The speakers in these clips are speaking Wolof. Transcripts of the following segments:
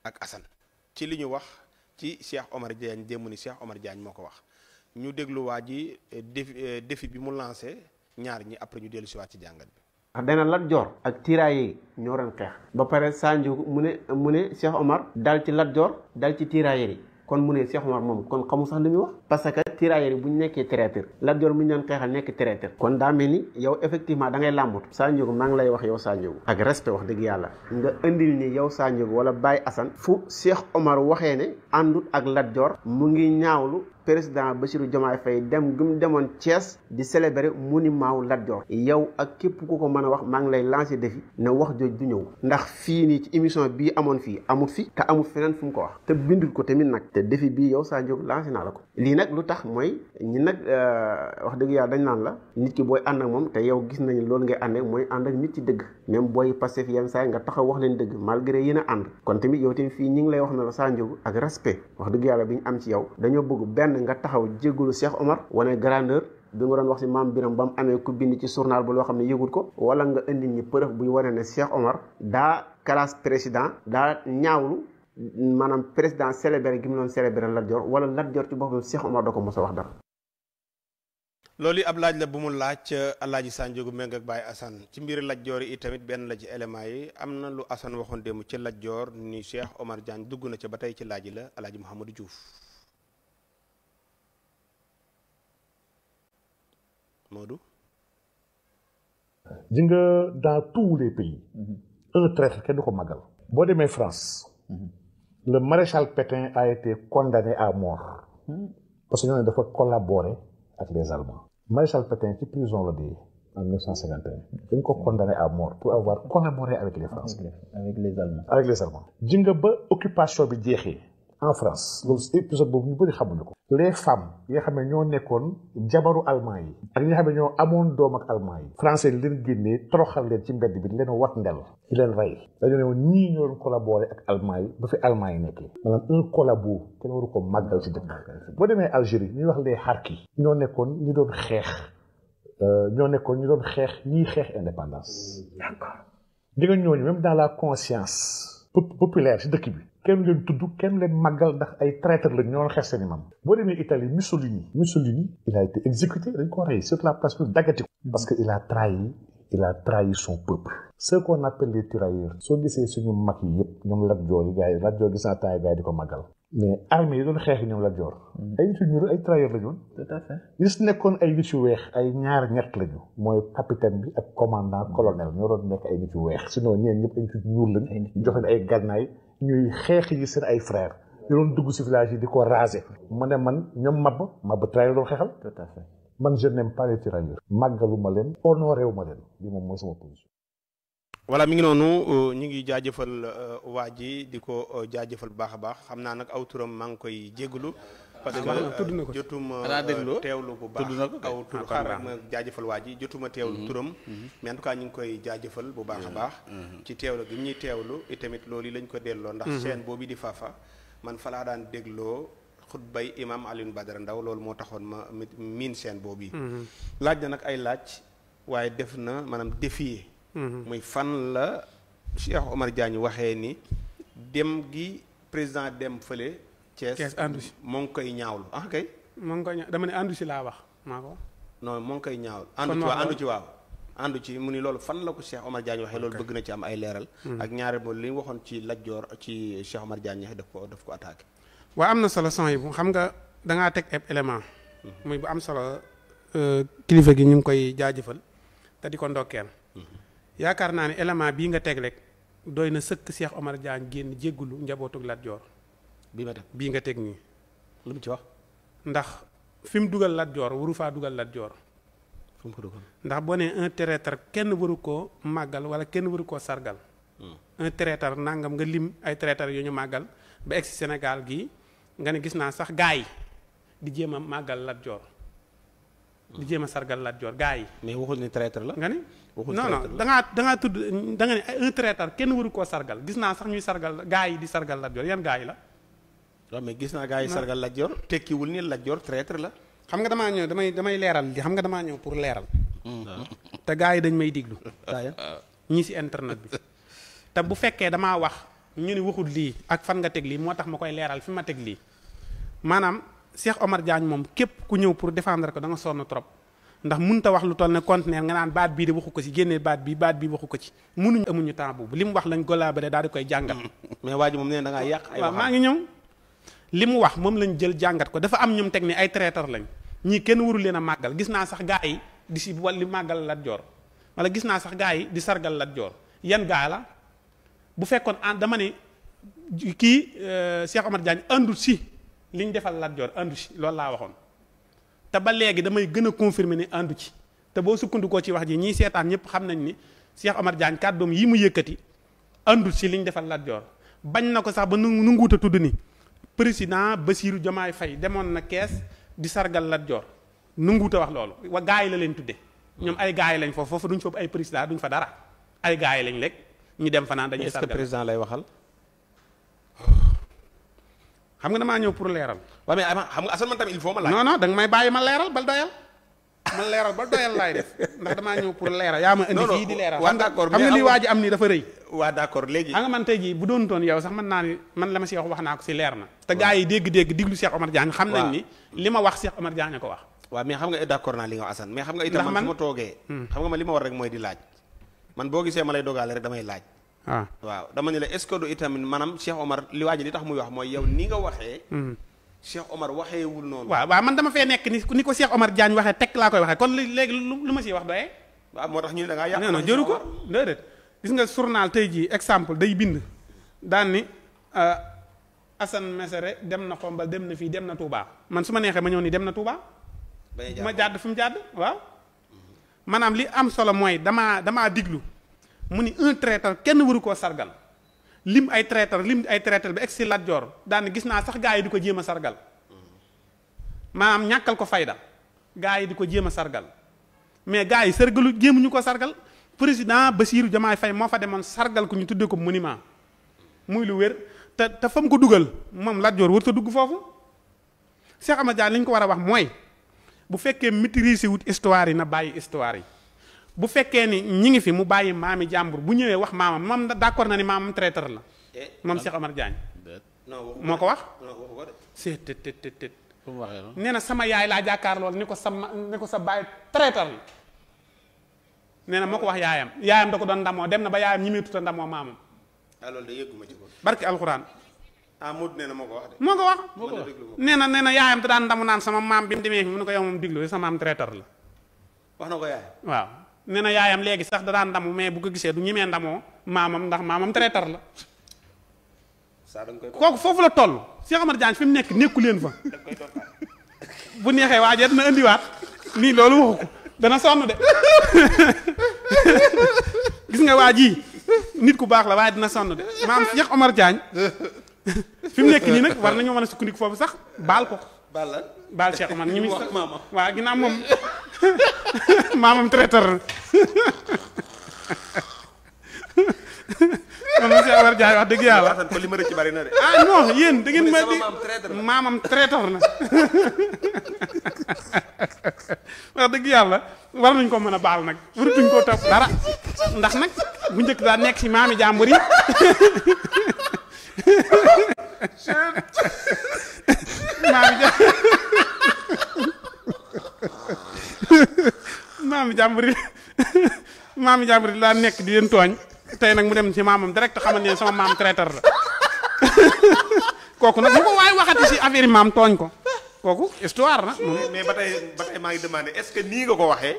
ak Assane ci li ñu wax ci Cheikh Omar Diagne démb ni Cheikh Omar Diagne moo ko wax ñu déglu waa ji défi bi mu lancé ñaar ñi après ñu dellu si waat ci jàngat bi. ndax dana Lat Joor ak tiraillé ñoo doon xeex ba pare Sandiougu mu ne Cheikh Omar dal ci Lat Joor dal ci tiraillé yi kon mu ne Cheikh Omar moom kon xamul sax li muy wax parce que tiraillé yi bu ñu nekkee traiteur Lat Joor bu ñu doon xeexal nekk traiteur kon daa mel ni yow effectivement da ngay làmbatu Sandiougu maa ngi lay wax yow Sandiougu ak respect wax dëgg yàlla nga indil ni yow Sandiougu wala Baye Assane fu Cheikh Omar waxee ne àndut ak Lat Joor mu ngi ñaawlu président Bassirou Diomaye Faye dem gum demoon Thiès di célébrer monument Lat Joor yow ak képp ku ko mën a wax maa ngi lay lancer défi ne wax jooj du ñëw ndax fii nii ci émission bii amoon fii amut fi te amut feneen fu mu ko wax te bindul ko tamit nag te défi bii yow Sandiougu lancer naa la ko lii nag lu tax mooy ñi nag wax dëgg yàlla dañ naan la nit ki booy ànd ak moom te yow gis nañu loolu ngay ànd ak mooy ànd ak nit ci dëgg même booy passé fi yenn saa yi nga taxaw wax leen dëgg malgré yéen a ànd kon tamit yow tamit fii ñi ngi lay wax na la Sandiougu ak respect wax dëgg yàlla bi ñu am ci yow dañoo bëgg benn nga taxaw jéggalu Cheikh Omar wane grandeur bi nga doon wax ci maam Biram ba mu amee ku bind ci journal ba loo xam ne yëgul ko wala nga indi ñi preuve buy wane ne Cheikh Omar daa classe président daa ñaawlu maanaam président célébré gi mu doon célébré Lat Joor wala Lat Joor ci boppam Cheikh Omar da ko mos a wax dara. loolu ab laaj la bu mu laaj Alaaji Sandiougu Mbengue ak Baye Assane ci mbiri Lat Joor yi tamit benn la ci élément yi am na lu Assane waxoon démb ci Lat Joor ni Cheikh Omar Diagne dugg na ca ba tey ci laaj la Alaaji Mouhamadou Diouf Modou. ji nga dans tous les pays. un traître kenn du ko màggal. boo demee France. le maréchal Pétain a été condamné à mort. parce que ñoo ne dafa collaborer ak les Allemands. maréchal Pétain ci prison la dee en 1951. dañ ko condamné à mort pour avoir collaboré avec les Français. avec les Allemands. avec les Allemands. ji nga ba occupation bi jeexee. en France loolu épisode boobu ñu bëri xamuñu ko. les femmes yi nga xam ne ñoo nekkoon jabaru allemand yi. ak ñi nga xam ne ñoo amoon doom ak allemand yi. français yi leen génnee toroxal leen ci mbedd bi di leen wat ndel di leen rey. dañoo ne woon ñii ñoo doon collaborer ak allemand yi ba fi allemand yi nekkee. maanaam un collabo kenn waru ko màggal ci dëkk. boo demee Algérie ñuy wax les harkis. ñoo nekkoon ñu doon xeex ñiy xeex indépendance. d'accord di nga ñooñu même dans la conscience populaire ci dëkk bi. kenn leen tudd kenn leen màggal ndax ay traître lañ ñoo xeex seen imam boo demee Italie Mussolini il a été exécuté dañ ko rey sur la place publique daggati ko parce que il a trahi son peuple ce qu'on appelle les tirailleurs soo gisee suñu mag yi yëpp ñoom Lat Joor yi gars yi Lat Joor gis naa temps yi gars yi di ko màggal mais armée yi doon xeex yi ñoom Lat Joor ay nit yu ñuul ay tirailleurs lañu woon tout à fait gis nekkoon ay nit yu weex ay ñaar ñett lañu mooy capitaine bi ak commandant colonel ñoo doon nekk ay nit yu weex sinon ñeen ñëpp ay nit yu ñuul lañ joxe ne ay gànnaay ñuy xeex yi seen ay frères ñu doon dugg ci village yi di ko raser ma ne man ñoom mab tirailleur doon xeexal tout à fait man je n'aime pas les tirailleurs màggalu ma leen honoré wu ma leen li moom mooy sama position. voilà mi ngi noonu ñu ngi jaajëfal waa ji di ko jaajëfal bu baax a baax xam naa nag aw turam maa ngi koy jégalu parce que jotuma teewlu bu baax aw tur xaaral ma jaajëfal waa ji jotuma teewlu turam mais en tout cas ñu ngi koy jaajëfal bu baax a baax ci teewlu gi ñuy teewlu itamit loolu yi lañ ko delloo ndax chaîne boobu di Fafa man fa laa daan dégloo xutbay imam Alioune Badara Ndaw loolu moo taxoon ma miin chaîne boobu laaj na nag ay laaj waaye def na maanaam défier muy fan la Cheikh Omar Diagne waxee ni dem gi président dem fële Thiès àndu si moo ngi koy ñaawlu kay moo ngi koy dama ne àndu si laa wax maa ko non moo ngi koy ñaawlu àndu ci mu ni loolu fan la ko Cheikh Omar Diagne waxee loolu bëgg na ci am ay leeral ak ñaare moom li ñu waxoon ci Lat Joor ci Cheikh Omar Diagne daf ko attaqué waaw am na solo son yi bu xam nga dangaa teg ab élément muy bu am solo kilifa gi ñu ngi koy jaajëfal te di ko ndokkeel yaakaar naa ne élément bii nga teg rek doy na sëkk Cheikh Omar Diagne génn jéggulu njabootug Lat Joor bii nga teg nii lu mu ci wax ndax fi mu dugal Lat Joor waru faa dugal Lat Joor fu mu ko dugal ndax boo nee un traître kenn waru koo màggal wala kenn waru koo sargal un traître nangam nga lim ay traître yu ñu màggal ba egsi Sénégal gii nga ne gis naa sax gaa yi di jéem a màggal Lat Joor di jéem a sargal Lat Joor gaa yi mais waxul ni traître la nga ne non dangaa tudd da nga ne un traître kenn waru koo sargal gis naa sax ñuy sargal gaa yi di sargal Lat Joor yan gaa yi la waaw mais gis naa gaa yi sargal Lat Joor tekkiwul ni Lat Joor traître la xam nga damaa ñëw damay leeral li xam nga damaa ñëw pour leeral te gaa yi dañ may diglu ñii ci internet bi te bu fekkee damaa wax ñu ni waxul lii ak fan nga teg lii moo tax ma koy leeral fi ma teg lii maanaam Cheikh Omar Diagne moom képp ku ñëw pour défendre ko da nga sonn trop ndax mënut a wax lu toll ne conteneur nga naan baat bii de waxu ko ci génnee baat bii waxu ko ci mënuñu amuñu temps boobu li mu wax lañ collaborer daal di koy jàngat. mais waa ji moom nee na da ngaa yàq ay waaw maa ngi ñëw li mu wax moom lañ jël jàngat ko dafa am ñoom teg ni ay traiteur lañ ñii kenn warul leen a màggal gis naa sax gaa yi di si li màggal Lat Joor wala gis naa sax gaa yi di sargal Lat Joor yan gaa la bu fekkoon dama ne kii Cheikh Omar Diagne andu si liñ defal Lat Joor andu si loolu laa waxoon te ba léegi damay gën a confirmer ne andu ci te boo sukkandikoo ci wax ji ñii seetaan ñëpp xam nañ ni Cheikh Omar Diagne kàddoom yi mu yëkkati andu si liñ defal Lat Joor bañ na ko sax ba nu nguut a tudd ni président Bassirou Diomaye Faye demoon na kees di sargal Lat Joor nu nguut a wax loolu wa gaa yi la leen tudde ñoom ay gaa yi lañ foofu duñ fa ay président duñ fa dara ay gaa yi lañ lekk ñu dem fa naan dañuy sargal. est-ce que président lay waxal. xam nga damaa ñëw pour leeral. waaw mais xam nga Assane man tamit il faut ma laaj. non da nga may bàyyi ma leeral ba doyal. man leeral ba doyal laay def ndax damaa ñëw pour leeral yaa ma indi fii di leeral. waaw d'accord xam nga lii waa ji am nii dafa rëy. waaw d'accord léegi. xam nga man tey jii bu doon toon yow sax mën naa ni man la ma si wax naa ko si leer na. te gaa yi dégg diglu Cheikh Omar Diagne xam nañ ni li ma wax Cheikh Omar Diagne ko wax. waaw mais xam nga d'accord naa li nga wax Assane mais xam nga itam man su ma toogee. xam nga man li ma war rek mooy di laaj. man boo gisee ma lay dogaale rek damay laaj. waaw dama ne la est-ce que du itamit maanaam Cheikh Omar li waa ji li tax muy wax mooy yow ni nga waxee. Cheikh Omar waxeewul noonu. waaw man dama fee nekk ni ko Cheikh Omar Diagne waxee teg laa koy waxee kon léegi lu ma siy wax doyee. waaw moo tax ñu ne da ngaa yàq. non jëru ko déedéet gis nga journal tey jii exemple day bind daan ni Assane Mesere dem na Xombal dem na fii dem na Touba man su ma neexee ma ñëw nii dem na Touba. ma jàdd fu mu jàdd waaw. maanaam li am solo mooy damaa diglu mu ni un traiteur kenn waru koo sargal. lim ay traiteur bi egg si Lat Joor daan gis naa sax gaa yi di ko jéem a sargal maanaam ñàkkal ko fayda gaa yi di ko jéem a sargal mais gaa yi sargalu jéemuñu ko sargal président Bassirou Diomaye Faye moo fa demoon sargal ko ñu tuddee ko monument muy lu wér te fa mu ko dugal moom Lat Joor warut a dugg foofu Cheikh Ahmad Diagne li ñu ko war a wax mooy bu fekkee maîtriser wut histoire yi na bàyyi histoire yi. bu fekkee ni ñi ngi fi mu bàyyi maami jàmbur bu ñëwee wax maamam moom d'accord na ni maamam traiteur la moom Cheikh Omar Diagne moo ko wax c'est tët nee na sama yaay laa jàkkaar lool ni ko sa baay traiteur la nee na moo ko wax yaayam da ko doon ndamoo dem na ba yaayam ñi muy tuta ndamoo maamam loolu de yëgguma ci ko barki alxuraan Modou nee na moo ko wax de moo ko wax nee na yaayam te daan ndamu naan sama maam bi mu demee mu ne ko yow moom diglu sama maam traiteur la wax na ko yaay waaw nee na yaayam léegi sax da daan ndamu mais bu ko gisee du ñemee ndamoo maamam ndax maamam traiteur la kooku foofu la toll Cheikh Omar Diagne fi mu nekku leen fa bu neexee waajee dina indiwaat nii loolu waxu ko dana sonn de gis nga waa ji nit ku baax la waaye dina sonn de maam Cheikh Omar Diagne fi mu nekk nii nag war nañoo mën a sukkandiku foofu sax baal ko baal Cheikh Omar ñi muy waaw ginnaaw moom maamam traiteur la moom Cheikh Omar Diagne wax dëgg yàlla ko li ma rëcc bari na de non yéen da ngeen ma di maamam traiteur la wax dëgg yàlla war nañ ko mën a baal nag waratuñ koo topp dara ndax nag bu njëkk daa nekk ci maami jàmbur yi maami jàmbur yi daa nekk di leen tooñ tey nag mu dem ci maamam direct xamal ne sama maam traiteur la kooku nag bu ko waaye waxati ci affaire yi maam tooñ ko kooku histoire na. mais ba tey maa ngi demandé est-ce que nii nga ko waxee.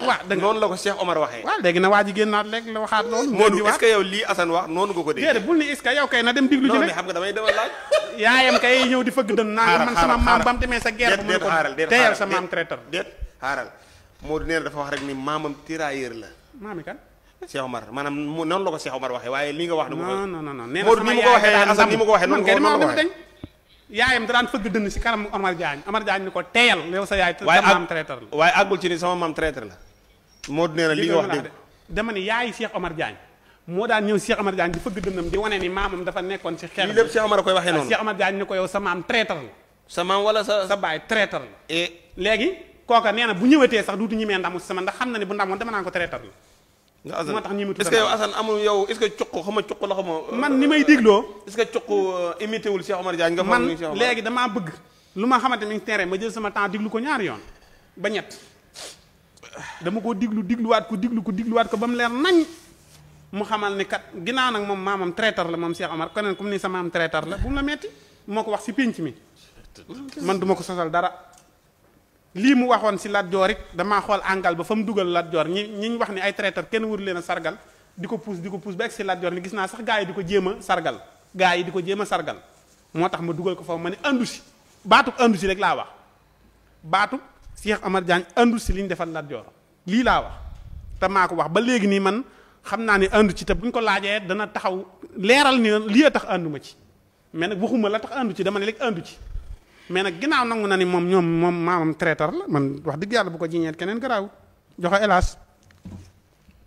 waaw dëgg noonu la ko Cheikh Omar waxee. waaw léegi na waa ji génnaat léegi la waxaat loolu. Modou est-ce que yow lii Assane wax noonu nga ko dégg. déedéet bul ni est-ce que yow kay na dem diglu ci rek. non mais xam nga damay demal laaj. yaayam kay ñëw di fëgg dën naa man sama maam ba mu demee sa guerre bu mu ko teyal sa maam traiteur. déet xaaral Modou nee na dafa wax rek ni maamam tirailleur la. maami kan. Cheikh Omar maanaam noonu la ko Cheikh Omar waxee waaye li nga wax. non nee na sama yaay Assane ni ma ko waxee noonu ko waxee yaayam da daan fëgg dënn si kanam Omar Diagne ni ko teeyal yow sa yaay sa maam traiteur la waaye àggul ci ni sama maam traiteur la Modou nee na li nga wax dëgg dama ne yaay Cheikh Omar Diagne moo daan ñëw Cheikh Omar Diagne di fëgg dënnam di wane ni maamam dafa nekkoon ci xeex lii lépp Cheikh Omar a koy waxee noonu Cheikh Omar Diagne ni ko yow sa maam traiteur la sa maam wala sa baay traiteur la léegi kooka nee na bu ñëwatee sax duutu ñimee ndamu si sama ndax xam na ne bu ndamoon dama naan ko traiteur la moo tax ñi mu est-ce que yow Assane amul yow est-ce que cuq xama cuq la xama man ni may digloo est-ce que cuq imité wul Cheikh Omar Diagne nga man léegi damaa bëgg lu ma xamante mi ngi tere ma jël sama temps diglu ko ñaari yoon ba ñett dama koo digluwaat ko ba mu leer nañ mu xamal ni kat ginnaaw nag moom maamam traiteur la moom Cheikh Omar keneen comme ni sa maam traiteur la bu mu la metti moo ko wax si pénc mi man duma ko sosal dara lii mu waxoon si Lat Joor it damaa xool àngal ba fa mu dugal Lat Joor ñi wax ni ay traiteur kenn waru leen a sargal di ko puus ba egg si Lat Joor ni gis naa sax gaa yi di ko jéem a sargal moo tax ma dugal ko foofu ma ne andu si baatub andu si rek laa wax baatub Cheikh Omar Diagne andu si li ñu defal Lat Joor lii laa wax te maa ko wax ba léegi nii man xam naa ne andu ci te buñ ko laajee dana taxaw leeral ni lii a tax andu ma ci mais nag waxuma la tax andu ci dama ne rek andu ci mais nag ginnaaw nangu na ni moom maamam traiteur la man wax dëgg yàlla bu ko jiñeet keneen garaaw joxe hélas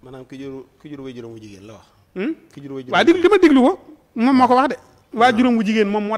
maanaam ki jur way juróom wu jigéen la wax waaw diglu li ma diglu ko moom moo ko wax de waa juróom wu jigéen moom moo